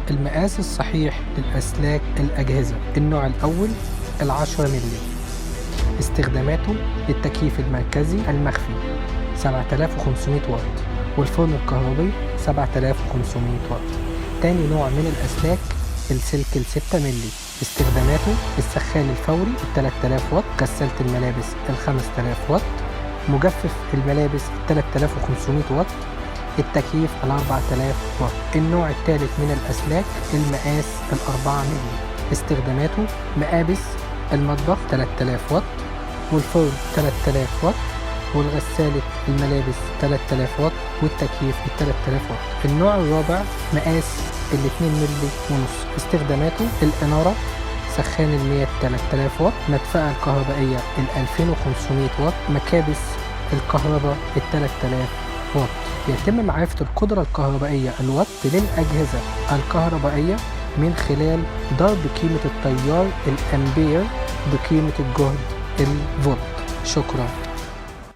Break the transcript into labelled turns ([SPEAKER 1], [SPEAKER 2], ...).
[SPEAKER 1] المقاس الصحيح للأسلاك الأجهزة. النوع الأول 10 ملي، استخداماته للتكييف المركزي المخفي 7500 واط، والفرن الكهربي 7500 واط. تاني نوع من الأسلاك السلك 6 ملي، استخداماته السخان الفوري 3000 واط، غسالة الملابس 5000 واط، مجفف الملابس 3500 واط، التكييف 4000 واط. النوع الثالث من الأسلاك المقاس 4 ملي، استخداماته مقابس المطبخ 3000 واط، والفرن 3000 واط، والغسالة الملابس 3000 واط، والتكييف 3000 واط. النوع الرابع مقاس 2 ملي ونص، استخداماته الإنارة، سخان المياه 3000 واط، مدفأة الكهربائية 2500 واط، مكابس الكهرباء 3000 واط. يتم معرفة القدرة الكهربائية الوات للأجهزة الكهربائية من خلال ضرب قيمة التيار الأمبير بقيمة الجهد الفولت. شكرا.